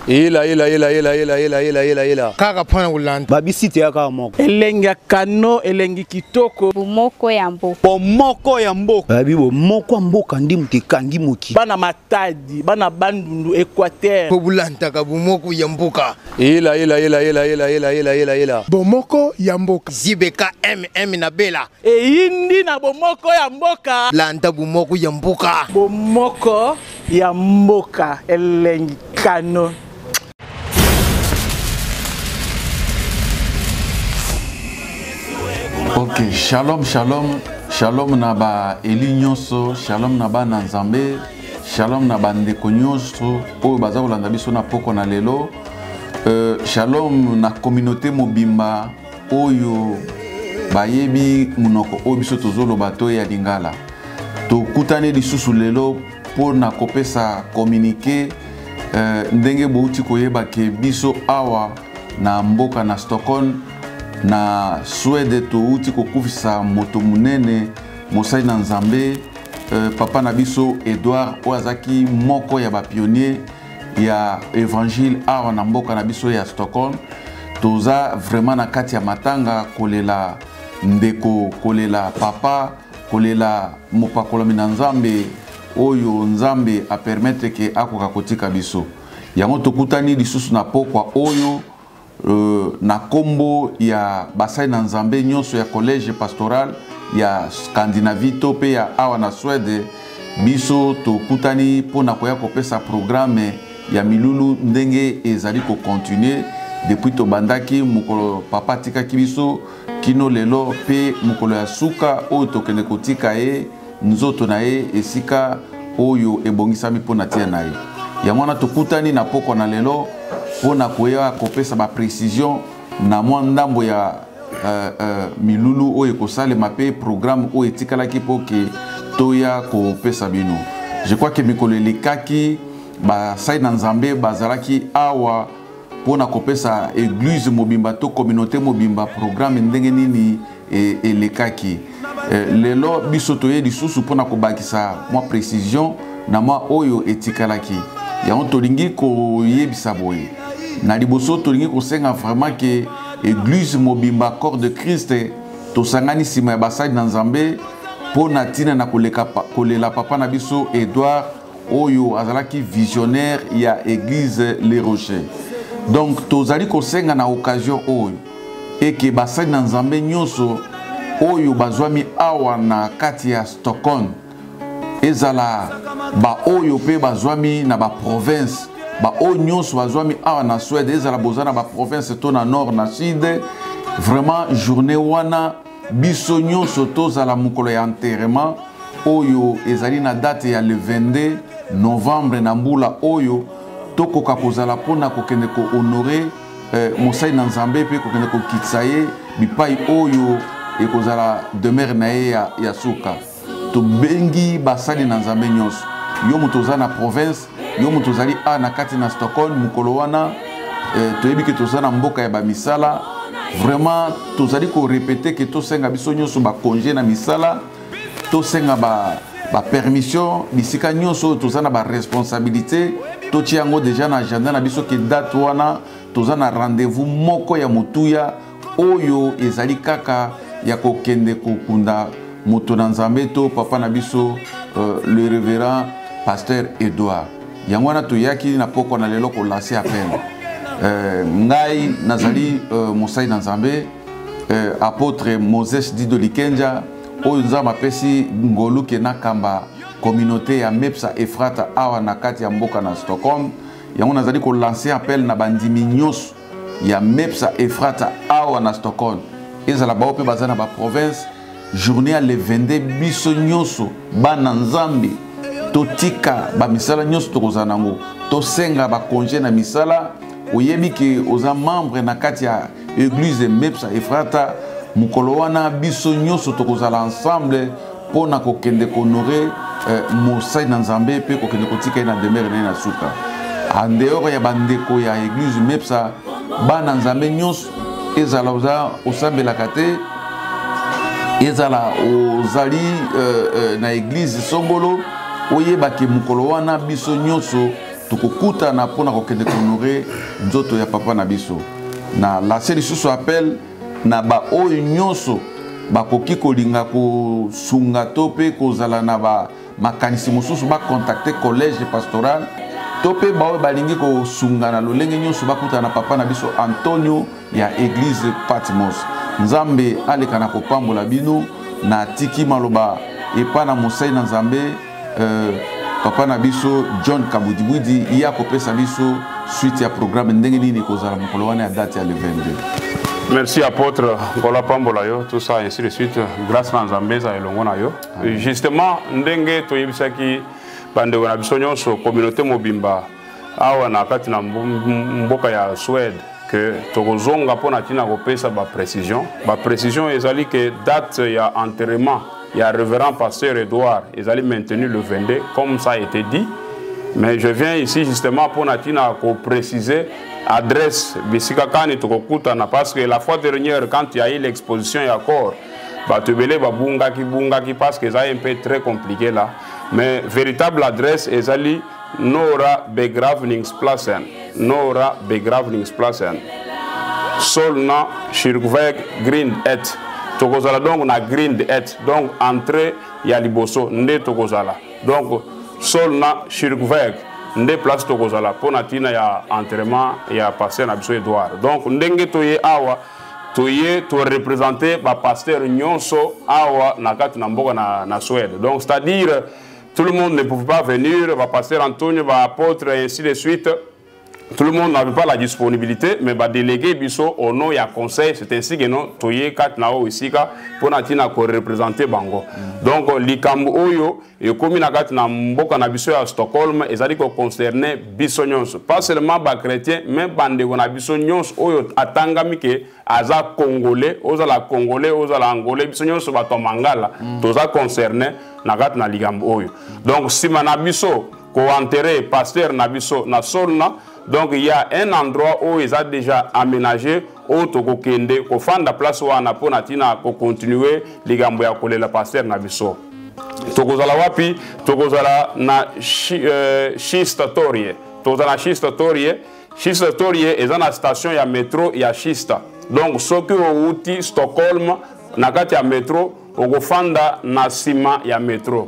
Ela ela ela ela ela ela ela ela ela. Kaka pona kolanda. Ba bisite ya kaka moko. Elengi ya kano, elengi kitoko. Bomoko ya mboka. Bomoko ya mboka. Babi bomoko ya mboka ndi moto ekangi mokili. Bana Matadi, bana Bandundu, Equateur. Po bolandaka bomoko ya mboka. Ela ela ela ela ela ela ela ela ela. Bomoko ya mboka. ZBK MM na Bela. Eyindi na bomoko ya mboka. Landa bomoko ya mboka. Bomoko ya mboka elengi kano. Ok, shalom shalom shalom na ba eli nyonso, shalom na bana Nzambe, shalom na bandeko nyonso oyo baza kolanda biso na poko na lelo. Shalom na communauté mobimba oyo bayebi monoko oyo biso tozoloba to ya lingala. Tokutani lisusu lelo mpo na kopesa communiqué ndenge bouti koyeba ke biso awa na mboka na Stockholm na Suède touti kokufisa moto monene mosali na Nzambe papa na biso Edouard oyo azalaki moko ya ba pionnier ya évangile awa na mboka na biso ya Stockholm. Toza vraiment na kati ya matanga kolela ndeko, kolela papa, kolela mopakolami na Nzambe oyo Nzambe a permettre ke akoka kotika biso. Yango tokutani lisusu na pokwa oyo na kombo ya basali na Nzambe nyonso ya collège pastoral ya Scandinavie to pe ya awa na Suède. Biso tokutani mpona koya kopesa programme ya milulu ndenge ezali kocontinue depuis tobandaki mokolo papa atikaki biso kino lelo, pe mokolo ya suka oyo tokende kotika ye nzoto na ye esika oyo ebongisami mpona tia na ye. Yango wana tokutani na pokwa na lelo mpona koya kopesa ba précision na mwa ndambo ya milulu oyo ekosalema pe programme oyo etikalaki mpo ke toya kopesa bino. Je crois que mikolo elekaki basali na Nzambe bazalaki awa mpona kopesa église mobimba to communauté mobimba programme ndenge nini elekaki. Lelo biso toye lisusu mpona kobakisa mwa précision na mwa oyo etikalaki. Yango tolingi koyebisa boye. Na liboso tolingi kosenga vraiment ke église mobimba corps de Christ tosangani nsima ya basali na Nzambe mpona ntina na kolela papa na biso Edouard oyo azalaki visionnaire ya église Les Rochers. Donc tozali kosenga na occasion oyo eke basali na Nzambe nyonso oyo bazwami awa na kati ya Stockholm, ezala ba oyo pe bazwami na ba province, ba oyo nyonso bazwami awa na Suède, ezala boza na ba province to na nord na sud, vraiment journée wana biso nyonso tozala mokolo ya enterrement oyo ezali na date ya le 22 novembre na mbula oyo tokoka kozala mpona kokende kohonorer mosali na Nzambe pe kokende kokitisa ye bipai oyo ekozala demeure na ye ya suka. Tobengi basali na Nzambe nyonso, yo moto oza na province, yo moto ozali a na kati na Stockholm mokolo wana toyebi ke toza na mboka ya bamisala, vraiment tozali korepete ke tosenga biso nyonso ba congé na misala, tosenga ba permission bisika nyonso oyo toza na ba responsabilité, totia yango déjà na agenda na biso ke date wana toza na rendez-vous moko ya motuya oyo ezali kaka ya kokende kokunda moto na Nzambe to papa na biso le révérend pasteur Edouard. Yango wana toyaki na pokwa na lelo kolancer appel. Ngai nazali mosali na Nzambe, apôtre Moses Dido Likenja oyo Nzambe apesi ngolu ke nakamba communauté ya Mepsa Efrata awa na kati ya mboka na Stockholm. Yango nazali kolancer appel na bandimi nyonso ya Mepsa Efrata awa na Stockholm, ezala bao pe baza na ba province, journée ya le 22 biso nyonso bana Nzambe totika ba misala nyonso tokozala nango, tosenga ba congé na misala. Oyebi ke oza membre na kati ya église Mepsa Efrata, mokolo wana biso nyonso tokozala ensemble mpona kokende kohonorer mosali na Nzambe pe kokende kotika ye na demeure na ye na suka. En dehors ya bandeko ya église Mepsa, bana Nzambe nyonso, ezala oza osambelaka te, ezala ozali na église songolo, oyebake mokolo wana biso nyonso Tokokutana mpo na kokende kohonorer nzoto ya papa na biso. Na lance lisusu appel na baoyo nyonso bakoki kolinga kosunga to mpe kozala na ba makanisi mosusu, bacontacte collège pastoral to mpe baoyo balingi kosunga na lolenge nyonso, bakutana na papa na biso Antonio ya église Patmos. Nzambe aleka na kopambola bino. Na tiki maloba epa na mosali na Nzambe, papa na biso John Kabudibwidi, ye akopesa biso suite ya programme, ndenge nini ekozala mokolo wana ya date ya le 22. Merci, apôtre. Nkolo apambola yo, tout ça, ainsi de suite. Grâce na Nzambe eza elongo na yo. Justement, ndenge toyebisaki bandeko na biso nyonso, communauté mobimba awa na kati na mboka ya Suède, ke tokozonga mpo na ntina kopesa baprécision. Baprécision ezali ke date ya enterrement ya révérend pasteur Edouard ezali maintenu le 22, comme ça a été dit. Mais je viens ici justement mpo na ntina kopréciser adresse bisika kani tokokutana, parce que la fois dernière, quand il y a eu l'exposition ya corps, bato ebele babungaki bungaki, parce que eza un peu très compliqué là. Mais véritable adresse ezali Norra begravningsplatsen, Norra begravningsplatsen, Solna kyrkväg, grind 1. Tokozala donc na grind 1, donc entrée ya liboso nde tokozala. Donc Solna kyrkväg nde place tokozala mpo na ntina ya enterrement ya pasteur na biso Edouard. Donc ndenge toye awa, toye toreprésente bapasteur nyonso awa na kati na mboka na Suède. Donc, c'est-à-dire, tout le monde ne pouvait pas venir, bapasteur Antonio, baapôtre et ainsi de suite, tout le monde n'avait pas la disponibilité, mais badélégué biso au nom ya conseil. C'est ainsi que no toye kati na oyo esika mpo na ntina koreprésente bango. Donc likambo oyo ekomi na kati na mboka na biso ya Stockholm ezali koconcerne biso nyonso, pas seulement bachrétien, mais bandeko na biso nyonso oyo atangami ke aza Congolais. Ozala Congolais, ozala Angolais, biso nyonso bato ya mangala toza concerné na kati na likambo oyo. Donc nsima na biso koenterre pasteur na biso na Solna, donc il y a un endroit oyo eza déjà aménagé, oyo tokokende kofanda place wana mpo na ntina kocontinue likambo ya kolela pasteur na biso. Tokozala wapi? Tokozala na Kista torg. Tokozala na Kista torg. Kista torg eza na station ya métro ya Kista. Donc soki outi Stockholm na kati ya métro, okofanda na nsima ya métro,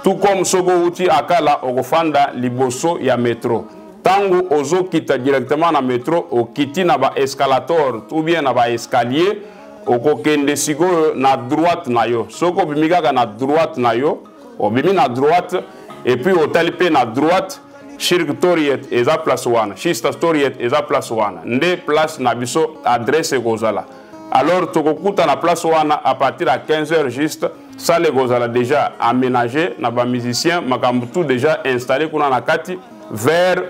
tout comme soki outi Akalla, okofanda liboso ya métro. Ntango ozokita directement na métro, okiti na baescalator ou bien na baescalier, okokende sikoyo na droite na yo. Soki obimi kaka na droite na yo, obimi na droite et puis otali mpe na droite, Kyrktorget eza place wana, Kista torget eza place wana, nde place na biso, adresse ekozala. Alors tokokuta na place wana à partir ya 15 heures juste. Salle ekozala déjà aménagé na bamusicien, makambo tout déjà installé kuna na kati. Vers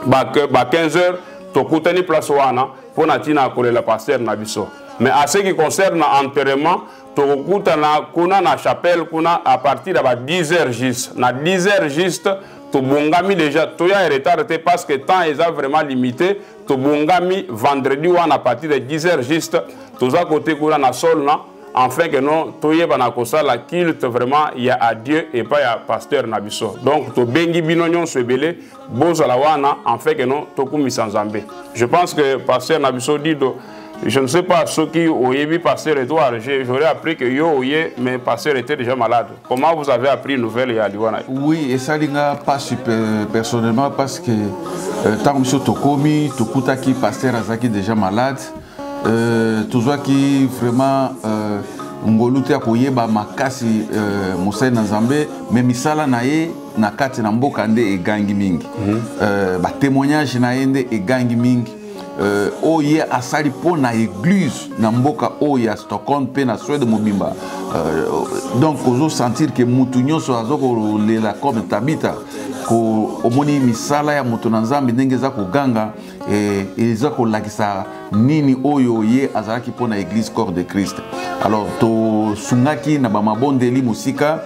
ba 15 heures tokutani place wana mpo na ntina ya kolela pasteur na biso. Mais à ce qui concerne enterrement, tokokutana kuna na chapelle kuna à partir ya ba 10 heures juste. Na 10 heures juste tobongami déjà, toya retard te parce que temps eza vraiment limité. Tobongami vendredi wana à partir de 10 heures juste, toza kote kuna na Solna, enfin que non toyeba na kosala culte vraiment ya adieu epai ya pasteur na biso. Donc tobengi bino nyonso ebele, bozala wana, enfin que non tokumisa Nzambe. Je pense que pasteur na biso Dido, je ne sais pas soki oyebi pasteur Edouard. J'aurais appris que yo oye, mais pasteur était déjà malade. Comment vous avez appris nouvelle ya liwa na ye? Oui, esali nga mpasi personnellement, parce que ntango biso tokomi, tokutaki pasteur azalaki déjà malade. Tozwaki vraiment ngolu te ya koyeba makasi mosali na Nzambe, mais misala na ye na kati na mboka nde egangi mingi. Batémoignage na ye nde egangi mingi, oyo ye asali mpo na église na mboka oyo ya Stockholm mpe na Suède mobimba. Donc ozosentir ke mutu nyonso aza kolela comme Tabita. Omoni misala ya moto na Nzambe ndenge eza koganga, eza kolakisa nini oyo ye azalaki mpo na église Corps de Christ. Alors tosungaki na bamabondeli mosika.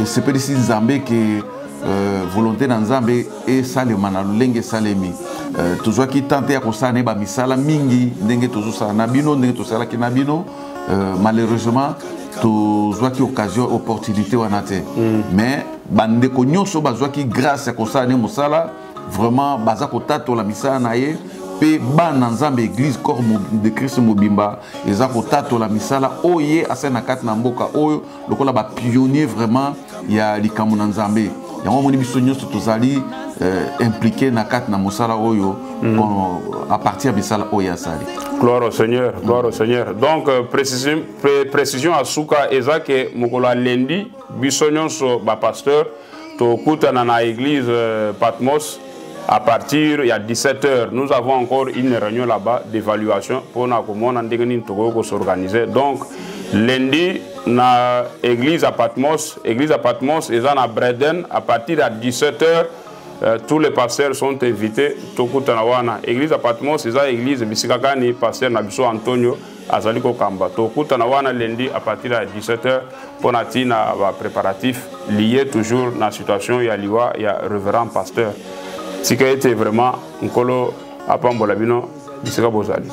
Esepelisi Nzambe ke volonté na Nzambe esalema na lolenge esalemi. Tozwaki temps te ya kosala na ye bamisala mingi ndenge tozosala na bino, ndenge tosalaki na bino. Malheureusement tozwaki occasion, opportunité wana te. Mais bandeko nyonso bazwaki grâce ya kosala ne mosala, vraiment baza kotatola misala na ye. Mpe bana Nzambe, église Corps de Christ mobimba eza kotatola misala oyo ye asali na kati na mboka oyo, lokola bapionnier vraiment ya likambo na Nzambe. Yango omoni biso nyonso tozali impliqué na kati na mosala oyo à partir ya misala oyo asali. Gloire au Seigneur, gloire au Seigneur. Donc précision ya suka eza ke mokolo ya lundi, biso nyonso bapasteur tokutana na église Patmos à partir ya 17 heures. Nous avons encore une réunion là-bas d'évaluation mpona komona ndenge nini tokoki kosorganiser. Donc lundi na église à Patmos, église à Patmos eza na Breden, à partir ya 17 heures. Tous les pasteurs sont invités tokutana wana. Église à Patmos eza église bisika kani pasteur na biso Antonio azali kokamba. Tokutana wana lundi à partir ya 17 heures mpona ntina bapréparatif lié toujours na situation ya liwa ya révérend pasteur. Tika ete vraiment Nkolo apambola bino bisika bozali.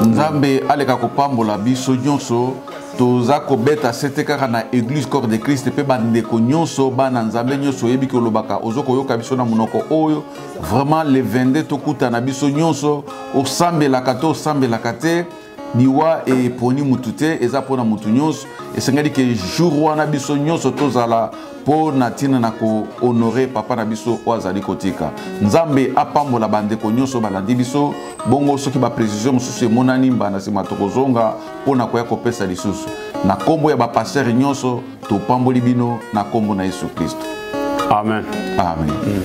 Nzambe aleka kopambola biso nyonso. Toza kobeta sete kaka na église Corps de Christ mpe bandeko nyonso, bana Nzambe nyonso oyebi kolobaka, ozo koyoka biso na monoko oyo. Vraiment le 22 tokutana biso nyonso. Osambelaka to osambelaka te, liwa eponi mutu te, eza mpona mutu nyonso. Esengeli ke jour wana biso nyonso tozala mpo na ntina na kohonorer papa na biso oyo azali kotika. Nzambe apambola bandeko nyonso balandi biso. Bongo soki baprécision mosusu emonani mbanda nsima, tokozonga mpo na koya kopesa lisusu. Na nkombo ya bapasteur nyonso, topamboli bino na nkombo na Yesu Kristo. Amen. Amen.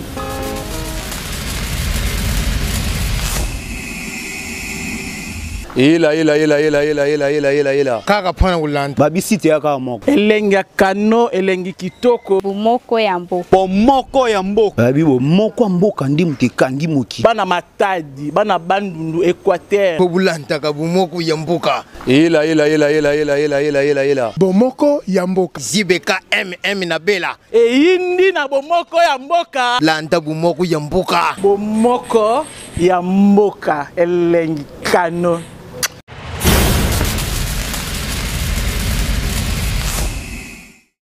Ela ela ela ela ela ela ela ela ela. Kaka mpona kolanda. Babisi te ya kaka moko. Elengi ya kano, elengi kitoko. Bomoko ya mboka. Bomoko ya mboka. Babi bomoko ya mboka ndi moto ekangi moki. Bana Matadi, bana Bandundu, Équateur. Po bulantaka bomoko ya mboka. Ela ela ela ela ela ela ela ela ela. Bomoko ya mboka. Zibeka mm na bela. Eyindi na bomoko ya mboka. Landa bomoko ya mboka. Bomoko ya mboka, elengi kano.